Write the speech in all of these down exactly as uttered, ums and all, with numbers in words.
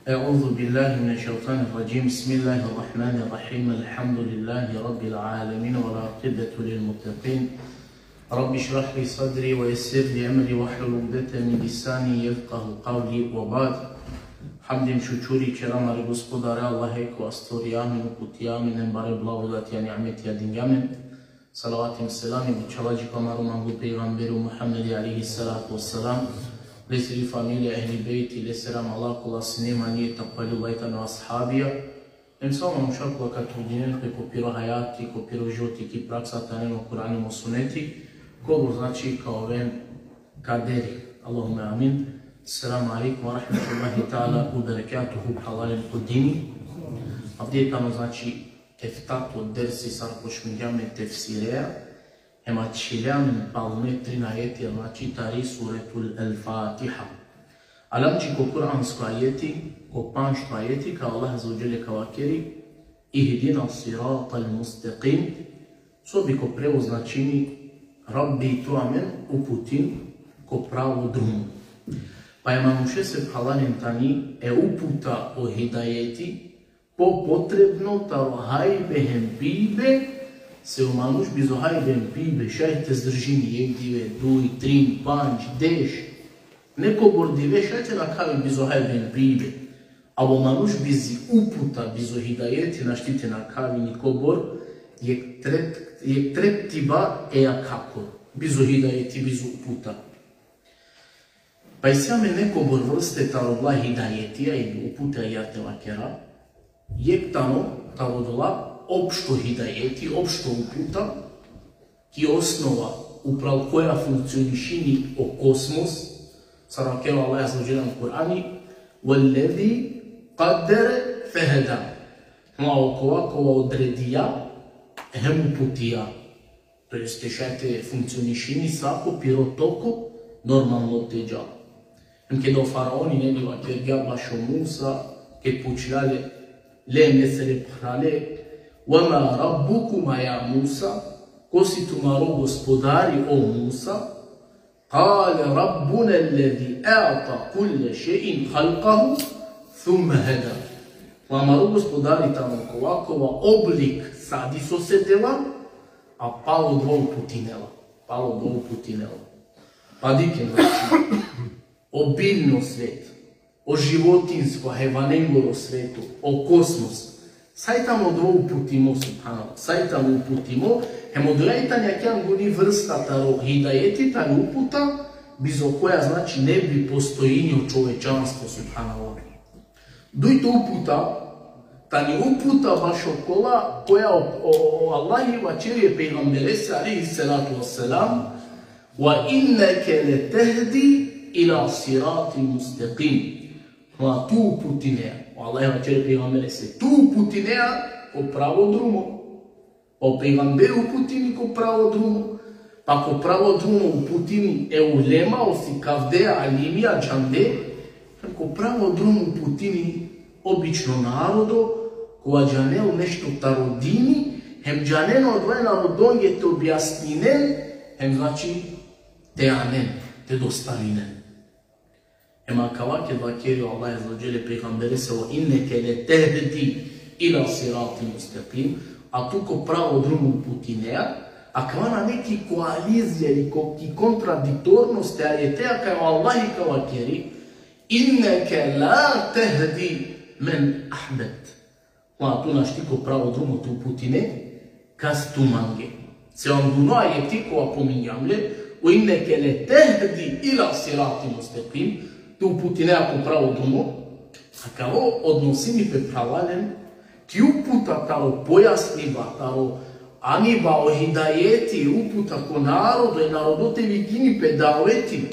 أعوذ بالله من الشيطان الرجيم. بسم الله الرحمن الرحيم. الحمد لله رب العالمين والعاقبة للمتقين. رب اشرح لي صدري ويسر لي أمري واحلل عقدة من لساني يفقه قولي وبعد. Hamd hem šukuri ćera amare Gospodare Allahe, kova stvorija amen, uputija amen hem bare blagodatija, nimetija dingja amen. Salavati hem selami bičhalaja ko amaro manglo pejgamberi Muhammedi alejhi salatu ve selam, lesiri familija, ehli bejti, lesere amala kola sine imani, takvalullahi, tane ashabija. Hem sa o manuša kola ka trudinen pe ko piro hajati, ko piro životi ki praksa te anen o Kur'ani hem o suneti, kobor, znači, ka oven kaderi. Allahumme amin. Selamu alejkum ve rahmetullahi teala ve berekatuhu, phralalen ko dini. Avdive tano, znači, eftato dersi sar počmingjam e tefsireja, hem ačhilja amen palne trin ajeti, znači, tari suretul El-Fatiha. Aljam dži ko kuransko ajeti, ko pandžto ajeti, kaj Allah azze ve dželle ka vakeri: Ihdina siratal mustekim, so bi ko prevod značini: Rabbi, tu amen uputin ko pravo drumo. Pa e manušese, phralalen, tani e uputa, o hidajeti, popotrebno taro hajbe hem pijbe, se o manuš bizo hajbe hem pijbe šaj te zdržini jek dive, duj, trin, pandž, deš, nekobor dive šaj te nakhavi bizo hajbe hem pijbe. A o manuš bizi uputa, bizo hidajeti našti te nakhavi nikobor jek tret-, jek treptiba e jakhakoro. Bizo hidajeti, bizo uputa. Pa isi amen nekobor vrste taro odola hidajetija ili uputa, ja te vakera. Jek tano taro odola opšto hidajeti, opšto uputa, ki osnova upral koja funkcionišini o kosmos, sar vakeri o Allah azze ve dželle ano Kur'ani: Vellezi kaddere feheda. Ma okova kova odredija hem uputija. To jest, te šaj te funkcionišini sa ko piro toko normalno te džal. Hem keda o faraoni, neli, vakergja bašo Musa, ked pučlja le, le hem lesere phrale: Ve ma rabbukuma ja Musa, ko si tumaro gospodari, o Musa? Kale: Rabbunellezi a'ta kulle šej'in halkahu thumme heda. Pa amaro gospodari tano okova kova oblik sa disose dela, a palo odova uputinela. Palo odova uputinela. Pa dikhen, znači, o biljno svet, o životinjsko, hajvanengoro sveto, o kosmos, sa i tano odova uputimo, subhanallah, sa i tano uputimo, hem odoja i tani jekh anguni vrsta taro hidajeti, tari uputa, bizo koja, znači, ne bi postojini o čovečanstvo, subhanallah. Dujto uputa, tani uputa bašo kola, koja o, o, o Allahi vaćeri e pejgamberese alejhi salatu ve selam: Ve inneke letehdi ila siratin mustekim. Pa tu uputinea, o Allahi vaćeri e pejgamberese, tu uputinea ko pravo drumo. Pa o pejgamberi uputini ko pravo drumo, pa ko pravo drumo uputini e ulema, o sikavde, alimija, džande, ko pravo drumo uputini obično narodo, kova džanel nešto taro dini, hem džanena odova e narodonge te objasninen, hem, znači, te anen, te dostavinen. Hem akava ked vakeri o Allah azze ve dželle e pejgamberese: Ve inneke letehdi ila siratin mustekim, a tu ko pravo drumo uputinea, akava nane ki koalizija ili ko, ki kontradiktornost e ajeteja kaj o Allahi ka vakeri: Inneke la tehdi men ahbebte. Pa tu našti ko pravo drumo te uputine kas tumange. Se o anguno ajeti kova pomingjam le, ve inneke letehdi ila siratin mustekim, te uputinea ko pravo drumo, akava odnosini pe, phralalen, ki uputa taro pojasniba, taro aniba o hidajeti, uputa ko narodo, e narodo te vikini pe daveti.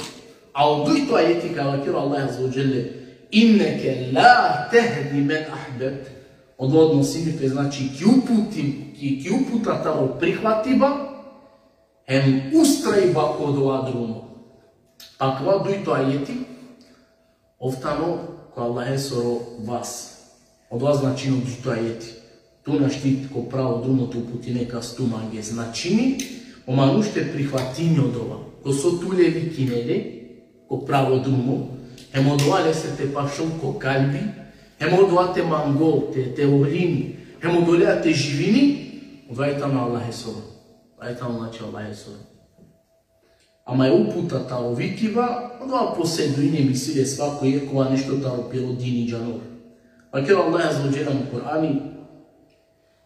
A o dujto ajeti kaj vakeri o Allah azze ve dželle: Inneke la tehdi men ahbebte. Odova odnosini pe, znači, ki uputi-, ki, ki uputa taro prihvatiba, hem ustrajba ko odova drumo. Pa akava dujto ajeti, ov tano ko Allahesoro vas. Odova značini o dujto ajeti. Tu našti ko pravo drumo te uputine kas tumange. Značini, o manuš te prihvatini odova. Ko so tu le vikine le, ko pravo drumo, hem odova lese te pašol ko kalbi, hem odova te mangol, te, te volini, hem odolea te živini, odova i tano Allahesoro. Odova i tano, znači, Allahesoro. Ama e uputa taro vikiba, odova poseduini, misli le, svako jekh kova nešto taro piro dini džanol. Vakeri o Allah azze ve dželle ano Kur'ani: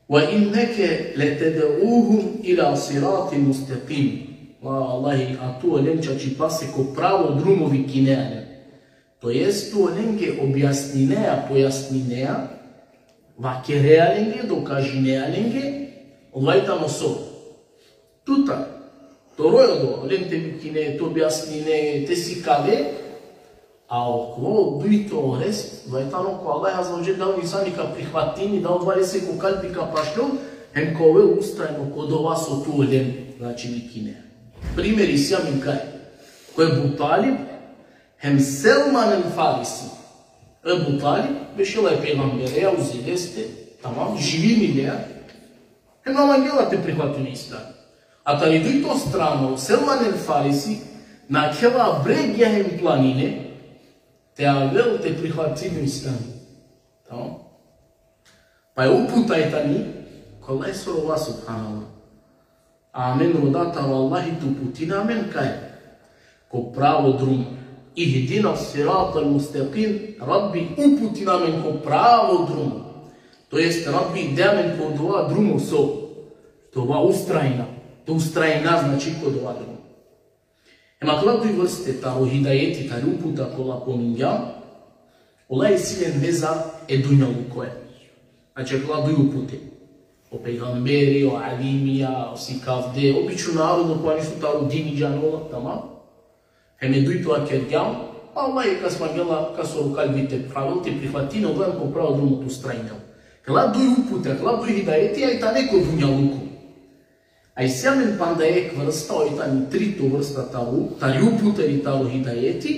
"Ve inneke leted'uhum ila siratin mustekim." Vallahi, a tu olen čačipase ko pravo drumo vikinea len. To jest, tu olenge objasninea, pojasninea, vakerea lenge, dokažinea lenge, odova i tano so. Tutar, toro i odova, olen te vikine, te objasnine, te sikave, a okolo dujto, rest, odova i tano ko Allah azze ve dželle, da o insani ka prihvatini, da odova lese ko kalbi ka pašljol, hem ka ovel ustrajno ko odova so tu olen, znači, vikine. Primer isi amen kaj, ko Ebu Talib, hem Selman el Farisi. Ebu Talib, bešela e pejgambereja uzi leste, tamam, živini lea, hem na mangela te prihvatini islam. A tari dujto strana, o Selman el Farisi, nakhela bregja hem planine, te avel te prihvatini islam. Tamam? Pa e uputa i tani ko Allahesoro vas, subhanallah. Amen roda taro Allahi te uputina amen kaj? Ko pravo drumo. Ihdina siratal mustekim, Rabbi uputina amen ko pravo drumo. To jest, Rabbi de amen ko dova drumo so, te ova ustrajna. Te ustrajna, znači, ko dova drumo. Hem akala duj vrste taro hidajeti, tari uputa kola pomingjam, ola isi len veza e dunjalukoja. Znači, akala duj upute. O pejgamberi, o alimija, o sikavde, obično narodo kova ništo taro dini džanola, tamam? Hem e dujto vakergjam, Allah e kas mangela kasoro kalbi te phravel, te prihvatini, odova ko pravo drumo te ustrajnel. Akala duj upute, akala duj hidajeti, a i tane ko dunjaluko. A isi amen panda jekh vrsta, oj tani trito vrsta taro, tari uputa ili taro hidajeti,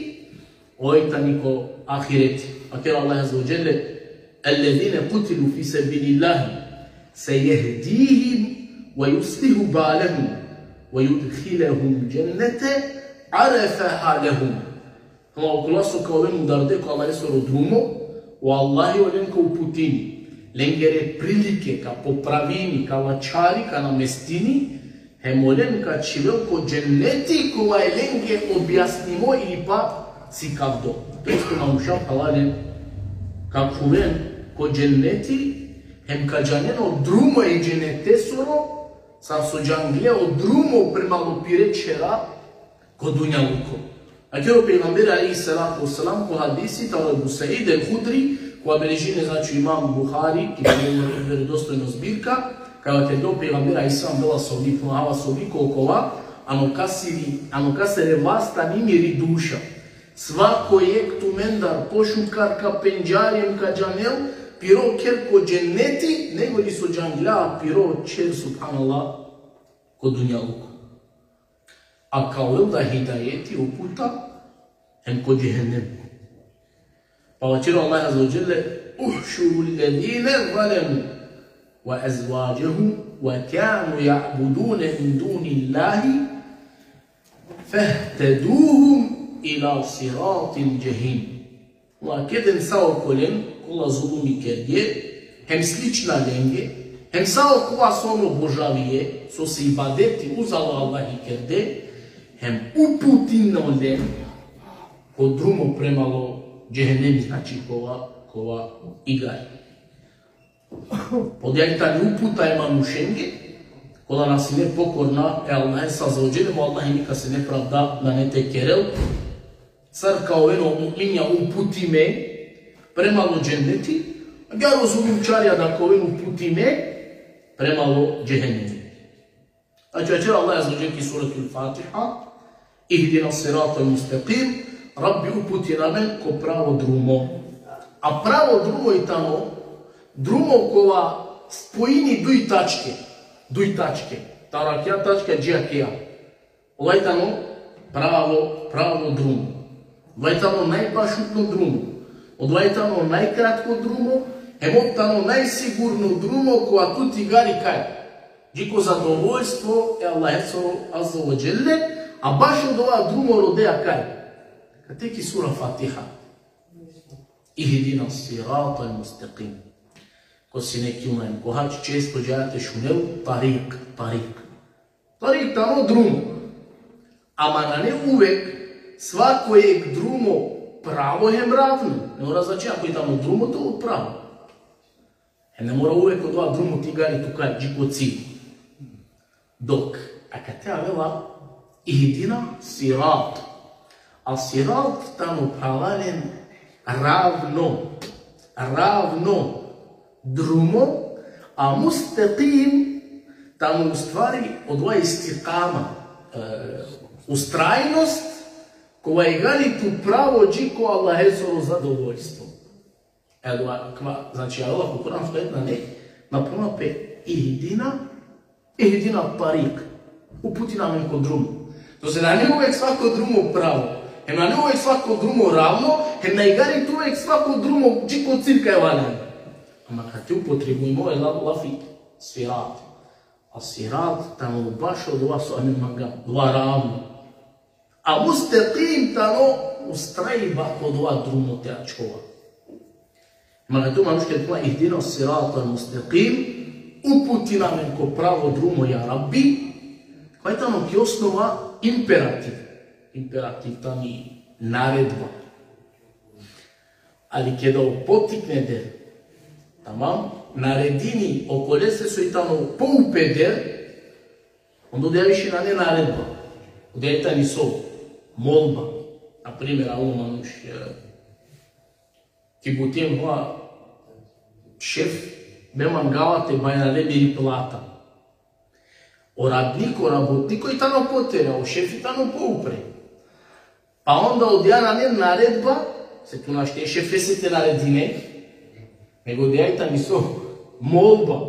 oj tani ko ahireti. Vakeri Allah azze ve dželle: "Ellezine kutilu fi sebilillahi sejehdihim ve yuslihu balehum ve yudhilehum džennete arefeha lehum." Ama okola so ka oven mudarde ko Allahesoro drumo, o Allahi olen ka uputini, lengere prilike ka popravini, ka lačhari, ka namestini, hem olen ka čhivel ko dženneti kova e lenge objasnimo ili pa sikavdo. To jest, o manuša phralalen ka khuven ko dženneti, hem ka džanen o drumo e dženetesoro, sar so džangle o drumo premalo pire čhera ko dunjaluko. Akava o pejgamberi alejhi salatu ve selam ko hadisi taro Ebu Said el-Hudri, kova beležini, znači, imam Buhari, ki tano verodostojno zbirka, kaj vakergja o pejgamberi alejhi selam: Dela sovdi, phenela: Hava sovdi ko okova, ano kasiri, ano kasere vasta nimiri duša. Svako jekh tumendar pošukar ka pendžari hem ka džanel piro kher ko dženneti, nego li so džangla piro čher, subhanallah, ko dunjaluko. A ka ovel da hidajeti, uputa, hem ko džehennem. Pa vaćeri o Allah azze ve dželle: Uhšuru allezine zalemu ve ezvađehum ve kanu ja'budune min dunillahi fehdeduhum ila siratil džehim. Vakeden sa okolen kola zulumi kerge, hem slična lenge, hem sa okova so on obožavie, so se ibadeti uzalo Allahi kerde, hem uputin olen ko drumo premalo džehennemi, znači kova, kova igari. Odija i tani uputa e manušenge, kola na sine pokorna e Allahese azze ve dželle, hem o Allahi nikase nepravda nane te kerel, sar ka oven o mu'minja uputime premalo dženneti, agjaar o zulumčarja da ka oven uputime premalo džehennemi. Znači, vaćeri o Allah azze ve dželle ki suratul Fatiha: Ihdina siratal mustekim, Rabbi uputin amen ko pravo drumo. A pravo drumo i tano drumo kova spojini duj tačke, duj tačke. Taro akaja tačka dži akaja. Odova i tano pravo, pravo drumo. Odova i tano najpašutno drumo. Odova i tano najkratko drumo, hem odova i tano najsigurno drumo kova tut igari kaj? Dži ko zadovoljstvo e Allahesoro azze ve dželle, a bašo odova drumo rodea kaj? Kate ki sura Fatiha. Ihdina siratal mustaqim. Ko sine ki umen, ko hadž često dža te šunel, tarik, tarik. Tarik tano drumo. Ama nane uvek svako jek drumo pravo hem ravno. Ne mora znači ako i tano drumo, to pravo. Hem ne mora uvek odova drumo te igari tuka dži ko cilj. Dok, akate avela ihdina sirat. A sirat tano phralalen ravno. Ravno drumo, a mustekim tano u stvari odova istikama, e, ustrajnost, kova igari tu pravo dži ko Allahesoro zadovoljstvo. Evo, akava, znači, Allah u Kur'an stoji na ne, na prema pe ihdina, ihdina tarik. Uputin amen ko drumo. To se nane uvek svako drumo pravo. Hem nane uvek svako drumo ravno, hem na igari tu uvek svako drumo dži ko cilj kaj valjan. Ama kad te upotrebujmo e la-, lafi sirat. A sirat tano baš odova so amen manga, odova ravno. A mustekim tano ustrajba ko odova drumo te ačhova. Manga tu manuš ked kla ihdina siratal mustekim, uputin amen ko pravo drumo, ja Rabbi, kaj tano ki osnova imperativ. Imperativ tani naredba. Ali keda o potikne der, tamam, naredini okolese so i tano poupeder, onda odeja više nane naredba. Odeja i tani so, molba. Na primer, alo manuš, e, ki buti, hem hova šef, me mangava te bajrale miri plata. O radniko, o rabotniko i tano potere, o šefi tano poupre. Pa onda odeja nane naredba, se tu našti e šefese te naredine, nego odeja i tani so, molba.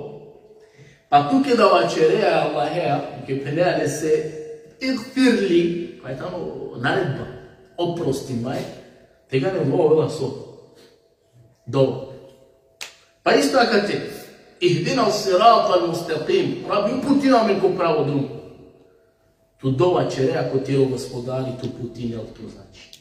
Pa tu keda vaćerea e Allahea, keda phenea lese, igfir li, kaj tano naredba, oprosti maj, tegani odova ovela so, dova. Pa isto akate, ihdina siratal mustekim, Rabbi, uputin amen ko pravo drumo. Tu dova ćerea ko tiro Gospodari te uputinel tu, znači,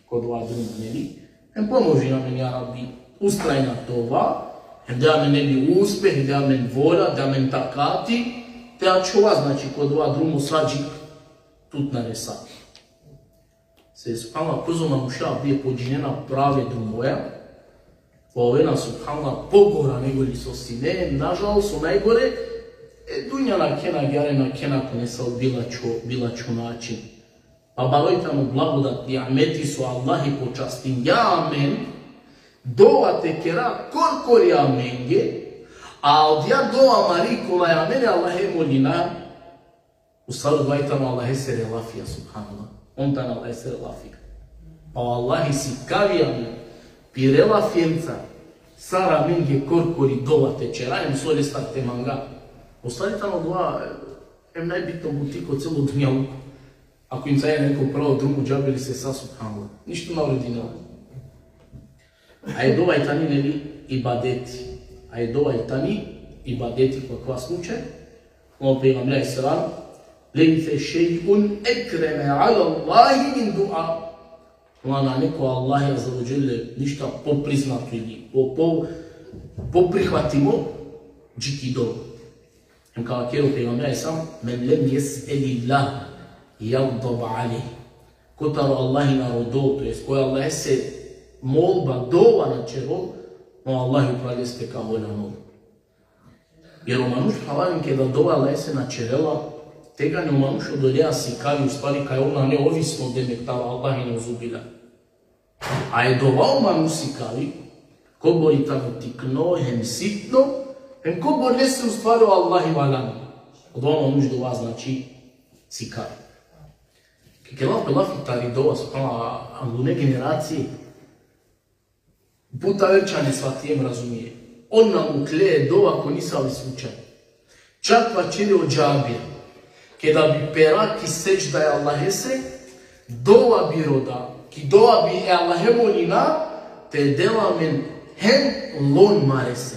ko dova drumo, neli? Hem pomožin amen, ja Rabbi, ustrajna te ova, hem de amen, neli, uspeh, de amen volja, de amen takati, te ačhova, znači, ko dova drumo sa dži tut na resa. Se, subhanallah, kozo manuša avdive pođinena prave drumoja, pa ovena, subhanallah, pogora nego li so sine, nažalost, so najgore, e, dunja nakhena, agjaar nakhena ko nesavo bilačho, bilačho način. Pa baro i tano blagodat, niameti so Allahi počastingja amen, dova te kera korkori amenge, a odija dova mari kola amen e Allahe molina, u stvari odova i tano Allahesere lafija, subhanallah. On tano Allahesere lafija. Pa o Allahi sikavi amen, pire lafienca, sar amenge korkori dova te ćera, hem so lestar te manga. U stvari tano dova, em, najbitno buti ko celo dunjaluko. Ako insan ine ko pravo drumo, džabe li se sa, subhanallah. Ništo na uredinela. A e dova i tani, neli, ibadeti. A e dova i tani ibadeti ko akava slučaj. O pejgamberi alejhi selam, lejse šej'un ekreme ala Allahi min dua. Nane ko Allahi azze ve dželle ništa popriznato ili po, po, poprihvatimo dži ki dova. Hem ka vakeri o pejgamberi alejhi selam, men lem jes'elillah jagdab alejh. Kotar o Allahi na rodol, to jest koj Allahese molba, dova na ćerol, o Allahi upral leste ka holjanol. Jer o manuš, phralalen, keda dova Allahese na ćerela, tegani o manuš odoleja sikavi, u stvari, kaj ov nane ovisno, demek, taro Allahi, neuzubillah. A e dova o manuš sikavi, kobor i tano tikno, hem sitno, hem kobor lese u stvari o Allahi valjani. Odova o manuš dova, znači, sikavi. Keda kerela pe lafi tari dova, subhanallah, angune generacije, but aver čhane svatije hem razumije. On na mukle e dova ko nisavi slučaj. Čak vaćeri o Džabir, keda bi pera ki sedžda e Allahese, dova bi roda, ki dova bi e Allahe molina, te del amen hem lon marese.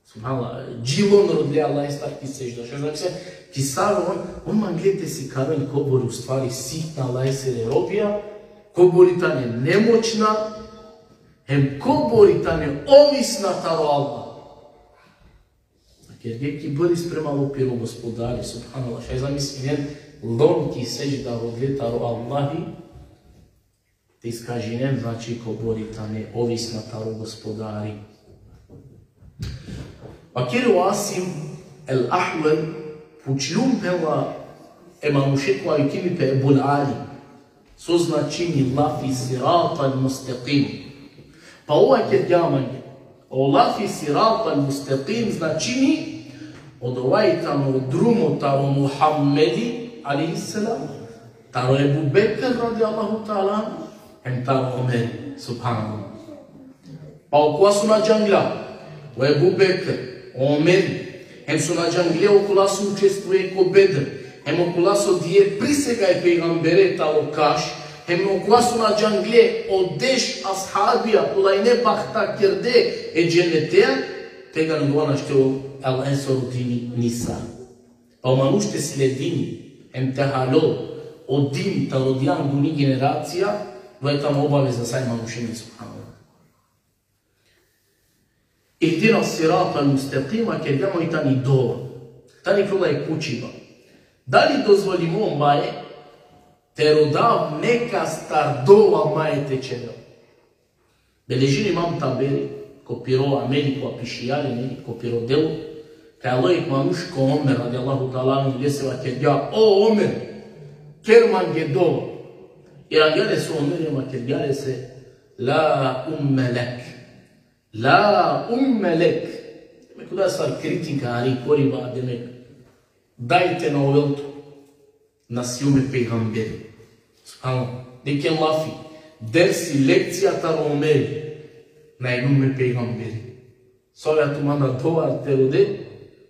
Subhanallah, dži lon rodle Allahestar ki sedžda. Što znači se, ki sar on, on mangle te sikaven kobor u stvari sitna Allahesere robija, kobor i tane nemoćna, Hem kobori tane ovisna taro Allah. Kergja kibri sprema o piro Gospodari, subhanallah. Šaj zamislinen, lom ki sedžda rodle taro Allahi, te iskažinen, znači, kobori tane ovisna taro Gospodari. Vakeri o Asim el-Ahwal, pučlum pe la e manuše kova vikini pe Ebul Ali. So značini lafi siratal mustekim? Pa ov kergja mange. O lafi siratal mustekim značini, odova i tano drumo taro Muhammedi, alejhi selam, taro Ebu Bekr, radijallahu ta'ala anhu, hem taro Omer, subhanallah. Pa okova so na džangla, o Ebu Bekr, o Omer, hem so na džangle okola so učestvuje ko Bedr, hem okola so dije prisega e pejgambere talo kaš, hem okola so na džangle o deš ashabija kola ine bahtakerde e dženetea, tegani odova našti ovel el-ensor dini nisa. Pa o manuš te sledini, hem te halol o din taro dujanduni generacija, odova i tano obaveza sa e manušenge, subhanallah. Ihdina siratal mustekim, a kergja mange tani dova. Tani kola i pučiba. Dali dozvolimo mange te rodav nekastar dova mange te ćerel? Beležini imam Taberi, ko piro ameli, ko pišija le, ne, ko piro delo, kaj alo jek manuš ko Omer, radijallahu ta'ala anhu, lese vakergja: O Omer, ker mange dova. Irangja lese o Omer, vakergja lese: La umme lek. La umme lek. Demek, odova sar kritika, hari koriba, demek, daj te na ovel tu, na sium e pejgamberi. Subhanallah. Dikhen lafi. Dersi, lekcija taro Omeri. Na inum e pejgamberi. So avea tu manda dova te rode?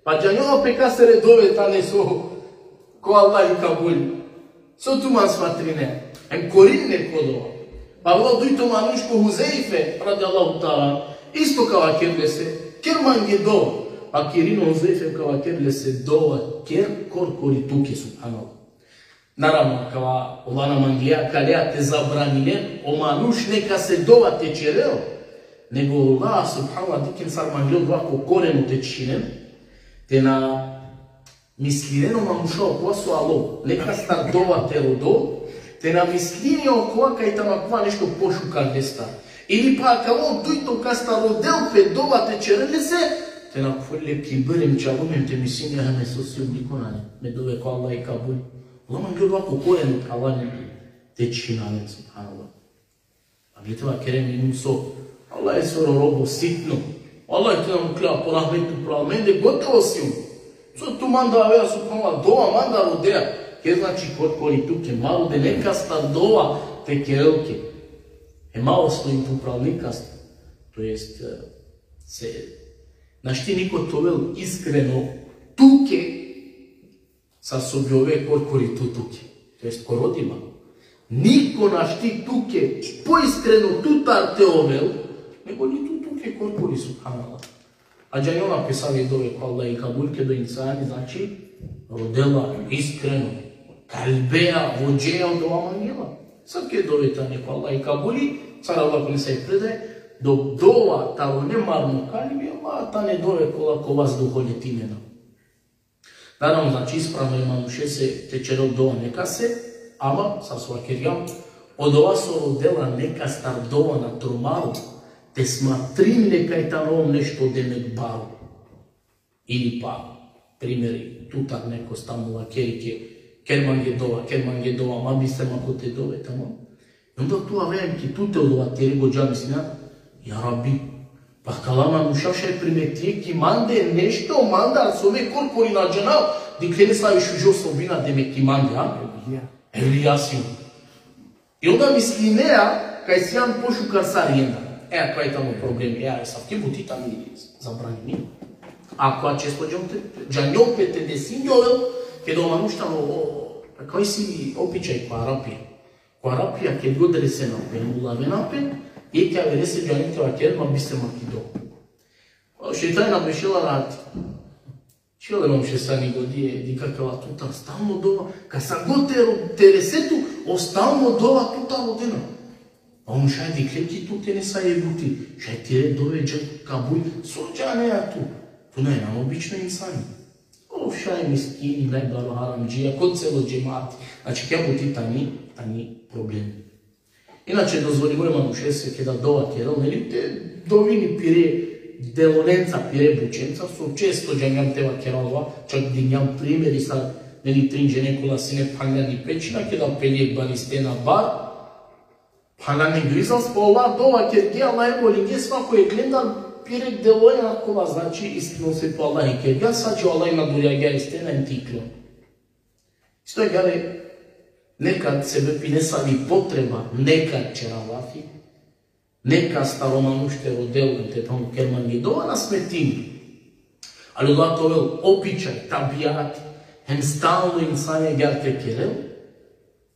Pa džanjova pe kasere dove tane so ko Allah i kabul. So tu man smatrine? Em korine ko dova. Pa avela dujto manuš ko Huzejfe, radijallahu ta'ala, isto ka vakerel lese: Ker mange dova. Pa kirino Huzejfe ka vakerel lese: Dova ker korkori tuke, subhanallah. Naravno, kava, ola na manglea, kalea te zabraninen o manuš nekase dova te ćerel, nego ola, subhanallah, dikhen sar manglea odova ko koreno te čhinen, te na mislinen o manuša okova so alo nekastar dova te rodol, te na mislini okova kaj tano akava nešto pošukar lestar. Ili pa akava dujto kastar rodel pe dova te ćerel lese, te na khuvel le kibri em čarum em te mislini: Aha, me so sium, niko nane, me dove ko Allah i kabul. Ola manglea odova ko koreno te alanen, te čhinanen, subhanallah. A mi te vakeren, inum so, Allah e soro robo sitno. Allah te na muklja po rahmetu upral mende, gotovo sium. So tu manda avea, subhanallah, dova manda rodea. Ker, znači, korkori tuke, ma rode nekastar dova te kerel ke. E ma ostojin tu upral nikastar. To jest, e, se našti niko te ovel iskreno tuke, sar so bi ove korkori tu tuke. To jest ko rodima. Niko našti tuke i poiskreno tutar te ovel, nego li tu tuke korkori, subhanallah. A džanjona pe save dove ko Allah i kabul, keda o insani, znači, rodela iskreno, kalbeja, vođeja, odova mangela. Sar ke dove tane ko Allah i kabuli, sar Allah ko nesaj predaje, dok dova taro nemarno kalbi, Allah tane dove kola ko vazduho letinena. Naravno, znači, ispravno e manušese te ćerel dova nekase, ama, sar so vakergjam, odova so rodela nekastar dova na trumaro, te smatrin le kaj tano nešto demek baro. Ili pa, primeri, tutar neko stalno vakeri ke, ker mange dova, ker mange dova, ma bisterma kote dove, tamam. I onda tu avea ki tute odova tere, godža mislina: Ja Rabbi, pa kala manuša šaj primetie ki mande nešto mandar so me korkori na džanav, dikhle le save šužo osobina demek ki mande, a? Evlija. Evlija sium. I onda mislinea kaj sian pošukar sar jenda. E, akava i tano problemi. E, asavke buti tani zabranimi. Akava često džanjol pe te, džanjol pe te desingjovel, keda o manuš tano, o, o, akava isi običaj ko Arapija. Ko Arapija, ked god resena pe, mulavena pe, jekh averese džanel te vakeren: Ma bisterma ki dova. O šejtani na bešela rati. Čhivela e manušese ani godi, e, dikha kala tutar stalno dova, ka sa god te ro-, te rese tu, o stalno dova tutar rodena. Pa on šaj dikhle ki tu tane sa e buti, šaj tire dove dža kabul, so džanea tu. Tu nane obično insani. O šaj miskini, najbaro haramdžija, ko celo džemati. Znači, kja buti tani, tani problem. Inače, dozvolimo e manušese keda dova kerel, neli, te dovini pire delonenca, pire bučenca, so često džangjam te vakerava, čak dingjam primeri sa, neli, trin džene kola sine phanlja ni pećina, keda peli e banistena bar, phanlja ni grizal, pa ola dova kerge, Allah e volinge, svako e glenda pire deloja kola, znači, istino se po Allah i kerge, sa dži Allah i na durjagja e stena em tiklo. Isto agjaar, nekad sebepi nesavi potreba, nekad ćera lafi, nekad taro manuš te rodel, te than ker mange dova, na smetini. Ali odova te ovel običaj, tabijat, hem stalno insani agjaar te kerel,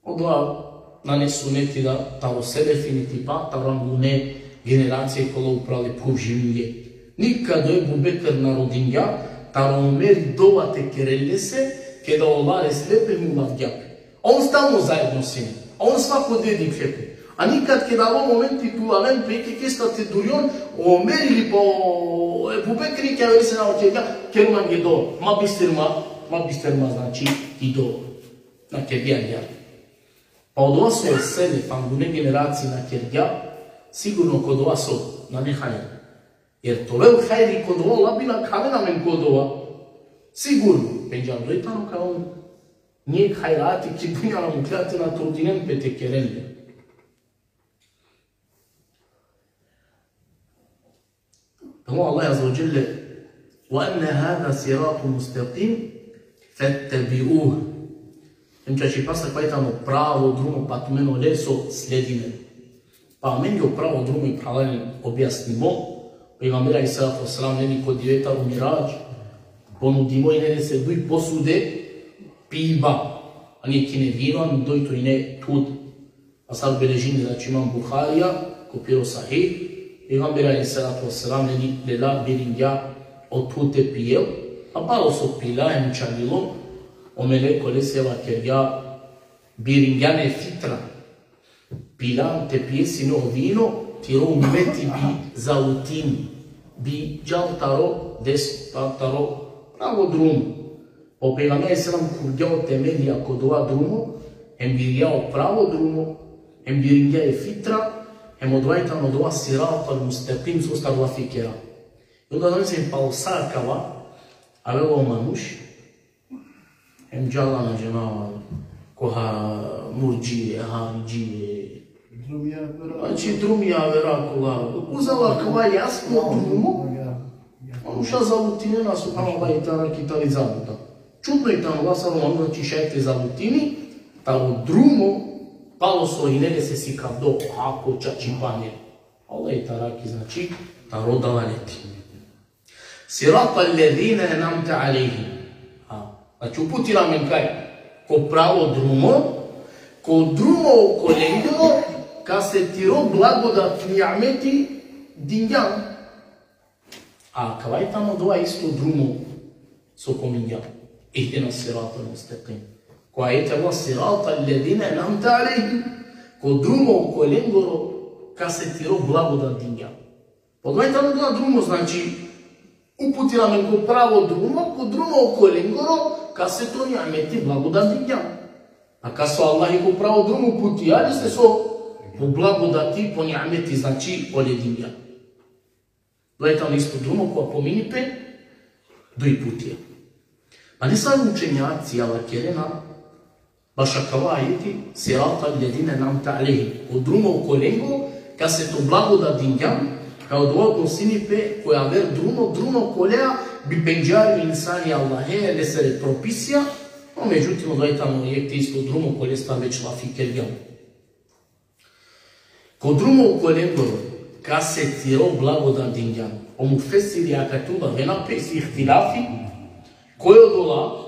odova nane suneti da taro selefi niti pa taro angune generacije kola uprale phuv živinge. Nikad o Ebu Bekr na rodingja taro Omeri dova te kerel lese, keda ola resle pe hem ulavgja pe. A on stalno zaedno sine. A on svako dive dikhle pe. A nikad keda alo momenti te ulaven pe, kekesta te durjon, o Omeri ili pa o Ebu Bekri, kja vese na vakergja, ker mange dova. Ma bister ma, ma bister ma, znači, i dova. Na kergja agjaar. Pa odova so o selef, angune generacije na kergja, sigurno ko dova so, nane hajri. Jer te ovel hajri ko dova, ola bi na khaven amen ko dova. Sigurno, pendžardo i tano kaj on nijek hajrati ki dunja na mukhlja te na trudinen pe te keren le. Tamo Allah azze ve dželle: "Ve enne hâzâ sirâtun mustaqîm fettebi'ûh." Hem čačipasa kaj tano pravo drumo, pa tumen ole so sledinen. Pa amenge o pravo drumo, phralalen, objasnimo. Pejgamberi alejhi salatu ve selam, neli, ko dive taro Miradž, ponudimo ine lese duj posude piba. Ani jekh ine vino, ani dojto ine thud. A sar beležini, znači, imam Buharija, ko piro Sahih, pejgamberi alejhi salatu ve selam, neli, lela, biringja o thud te pijel, a palo so pila hem čalilo, o meleko lese vakergja: "Biringjan e fitra, pilan te pije sine o vino, tiro ummeti bi zalutini, bi džal taro des-, ta-, taro pravo drumo." O pejgamberi alejhi selam khuvgja o temelija ko dova drumo, hem birgja o pravo drumo, hem biringja e fitra, hem odova i tano dova siratal mustaqim, sostar lafi kera. I onda zamisli, palo sa akava avela o manuš, hem džala na džanava, ko ha-, murdžije, haridžije, Drumija vera. Znači, drumija vera kola. Uzela kova jasno drumo. Manuša zalutinena, subhanallah, i tana ki tari zabluda. Čudno i tano, sar o manuš, znači, šaj te zalutini, taro drumo, palo so ine lese sikavdo, ako čačipane. Allah i tara ki, znači, taro dalaleti. Sirata allezine en'amte alejhim. Ha. Znači, uputila amen kaj? Ko pravo drumo, ko drumo okolengoro, kase tiro blagodat, ni'meti dingjan. A kava i tano dova isto drumo so pomingjan. Ihdina siratal mustaqim. Ko ajeti avela sirata allezine en'amte alejhim. Ko drumo okolengoro, kase tiro blagodat dingjan. Pa odova i tano dova drumo, znači, uputila amen ko pravo drumo, ko drumo okolengoro, kase to ni'meti, blagodat dingjan. A kase o Allahi ko pravo drumo uputija lese, so po blagodati, po ni'meti, znači, ole dingjan. Odova i tano isto drumo kova pomini pe duj putija. Pa nesave učenjaci vakerena, bašo kava ajeti, sirata allezine en'amte alejhim. Ko drumo okolengo, kase to blagodat dingjan, kaj odova odnosini pe ko javer drumo, drumo kolea bi pendžardo insani Allahe, lesere propisija, no međutim, odova i tano jekh te isto drumo kolestar već lafi kergjam. Ko drumo okolengoro, kase tiro blagodat dingjan. O mufesiri akate lavena pe, isi ihtilafi, koj odola,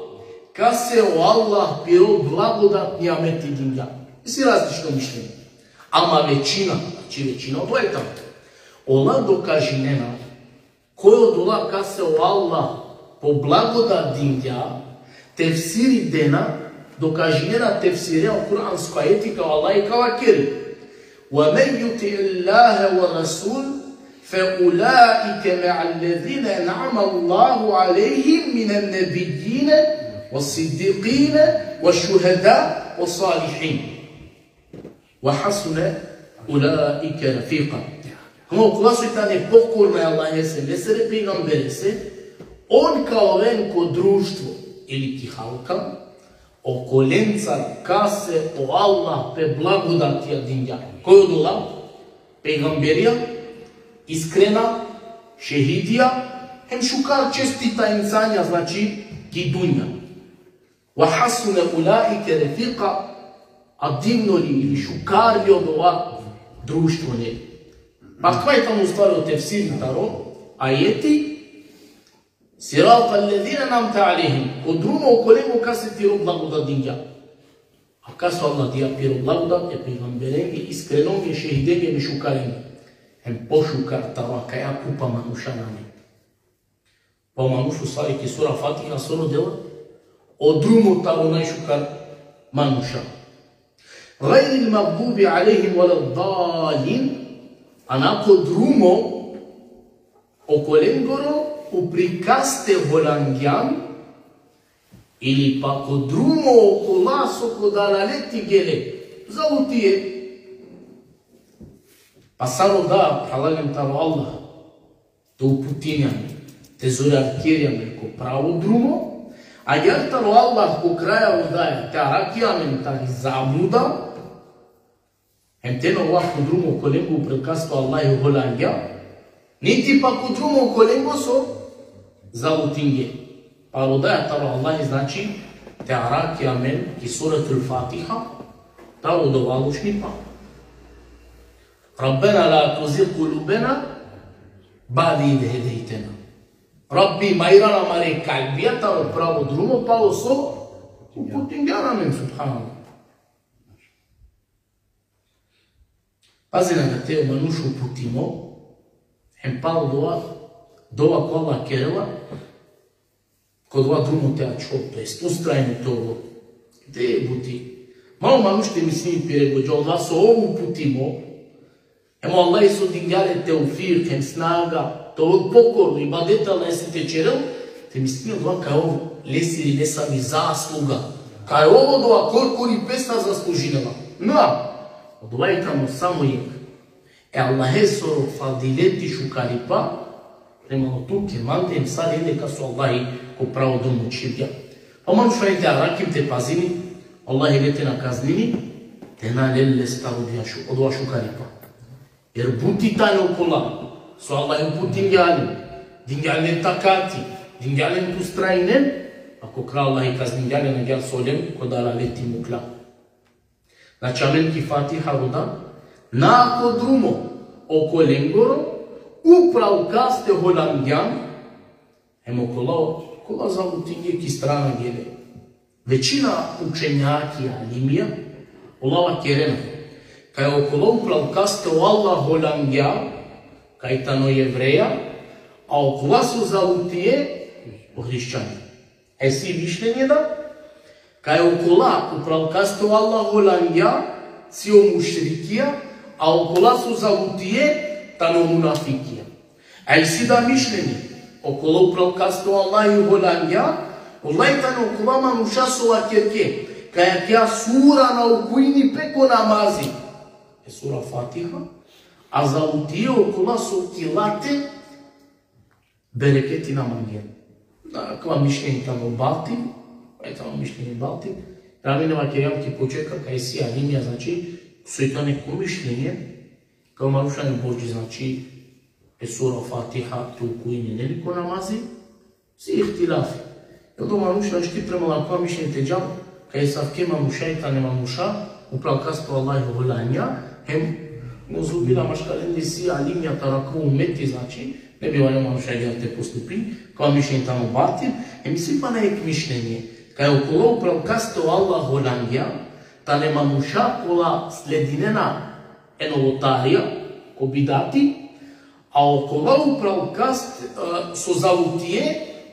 kase o Allah piro blagodat, ni'meti dingjan. Isi različno mišljenje. Ama većina, znači većina, odova i tano. Ola dokažinena, koj odola kase o Allah po blagodat dingja, tefsiri dena, dokažinena tefsirea o kuransko ajeti kaj o Allah i ka vakeri: ومن يطع الله والرسول فأولئك مع الذين أنعم الله عليهم من النبيين والصديقين والشهداء والصالحين وحسن أولئك رفيقا. Ama okola so tane pokorna e Allahese, lesere pejgamberese, on ka oven ko društvo ili ki halka okolenca kase o Allah pe blagodatija dingja. Koj odola? Pejgamberija, iskrena, šehidija, hem šukar čestita insanja, znači, ki dunja. وحسن أولئك رفيقا, a divno li ili šukar li odova društvo, ne? Pa kova i tano u stvari o tefsiri taro ajeti, صراط الذين أنعمت عليهم, ko drumo okolengo kase tiro blagodat dingja. A kase o Allah dija piro blagodat? E pejgamberenge, iskrenonge, šehidenge, hem šukarenge. Hem pošukar taro akaja kupa manuša nane. Pa o manuš u stvari ki sura Fatiha so rodela? O drumo taro najšukar manuša. غير المغضوب عليهم ولا الضالين, a na ko drumo okolengoro upri kaste holangjan, ili pa ko drumo okola so ko dalaleti gele, zalutie. Pa sar roda, phralalen, taro Allah te uputini amen, te zorjarkeri amen ko pravo drumo, agjaar taro Allah ko kraja rodaja te araki amen tari zabluda, hem te na ova ko drumo okolengo upral kaste o Allahi holangja, niti pa ko drumo okolengo so zalutinge. Pa rodaja taro Allahi, znači, te araki amen ki Suratul Fatiha, taro dova lošnipa. ربنا لا تزغ قلوبنا بعد إذ هديتنا. Rabbi, ma iran amare kalbija taro pravo drumo, palo so uputingjan amen, subhanallah. Pazin, akate o manuš uputimo, hem palo dova, dova ko Allah kerela, ko dova drumo te ačhol, to jest ustrajno te ovol. Te buti. Ma o manuš te mislini pire godža, odova so ov uputimo, hem o Allah so dingja le teufik, hem snaga, te ovol pokorno, ibadet Allahese te čerel, te mislini odova kaj ov lesiri, lesavi zasluga. Kaj ov odova korkori pesta zaslužinela. Na, odova i tano samo jekh e Allahesoro fadileti, šukaripa, prema tuke, mande, hem sa lende kas o Allahi ko pravo drumo čhivgja. Pa manuš valjani te arakhini, te pazini, o Allahi le te na kaznini, te na lel lestar odova šu-, odova šukaripa. Jer buti tane okola so o Allahi uputingja len, dingja len takati, dingja len te ustrajnen, a ko kraj o Allahi kazningja len, agjaar so len ko dalaleti mukla. Znači, amen ki Fatiha roda: na ko drumo okolengoro upral kaste holangjan, hem okola, kola zalutinge, ki strana gele. Većina učenjaki, alimija, ola vakerena kaj okola upral kaste o Allah holangja, kaj tano jevreja, a okola so zalutie, o hrišćanja. E isi mišljenje da, kaj okola upral kaste o Allah holangja, si o mušrikija, a okola so zalutie, tano munafikija. A isi da mišljenje, okola upral kaste o Allahi holangja, ola i tane okola manuša so vakerke kaj akaja sura naukujini pe ko namazi. E sura Fatiha, a zalutie okola so ki late bereketi na mangena. Na, akava mišljenje tano batil, akava mišljenje batil. Amen vakergjam ki početka kaj isi alimija, znači, so i tane ko mišljenje, kaj o manuša nane borči, znači, e sura Fatiha te ukujini, neli, ko namazi, si ihtilafi. Jel o manuš našti prema akava mišljenje te džal, kaj asavke manuša i tane manuša upral kaste o Allahi holangja, hem, neuzubillah, maškar lende isi alimija taro akava umeti, znači, ne bi valjalo manuša agjaar te postupini, akava mišljenje tano batil, hem isi pana jekh mišljenje, kaj okola upral kaste o Allah holangja, tane manuša kola sledinena e novotarija, ko bidati, a okola upral kaste, e, so zalutie,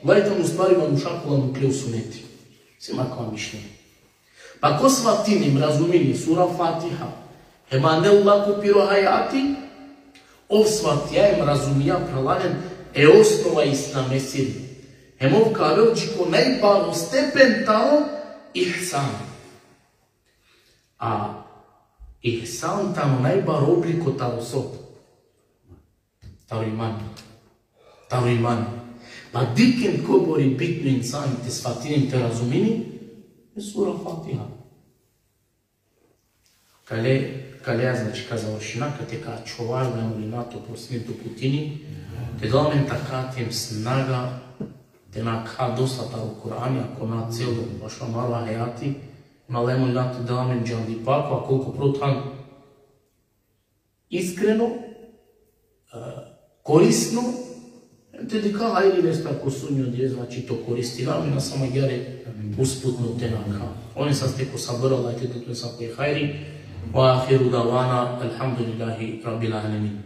ola i tane u stvari manuša kola mukle o suneti. Isi akava mišljenje. Pa ko svatini, razumini sura Fatiha, Hem anel lako piro hajati, ov svatija hem razumija, phralalen, e osnova islamesiri. Hem ov ka avel dži ko najbaro stepen taro ihsan. A ihsan tano najbaro obliko taro so? Taro iman. Taro iman. Pa dikhen kobor i bitno insani te svatini, te razumini, e sura Fatiha. Kale, kale, znači, ka završina, kate ka ačhovaja, da molina te oprostini, te uputini, te da amen takati hem snaga, te nakha dosta taro Kur'ani, ako na celo, bašo amaro hajati, ma da molina te da amen džandipa, a koliko pro than iskreno, e, korisno, te dikha hajri lestar ko sudnjo dive, znači, te koristina, a na samo agjaar usputno te nakha. Oven saste ko sabr, Allah te del tumen sa ko hajri. Ve ahiru davana, elhamdulillahi rabbil alemin.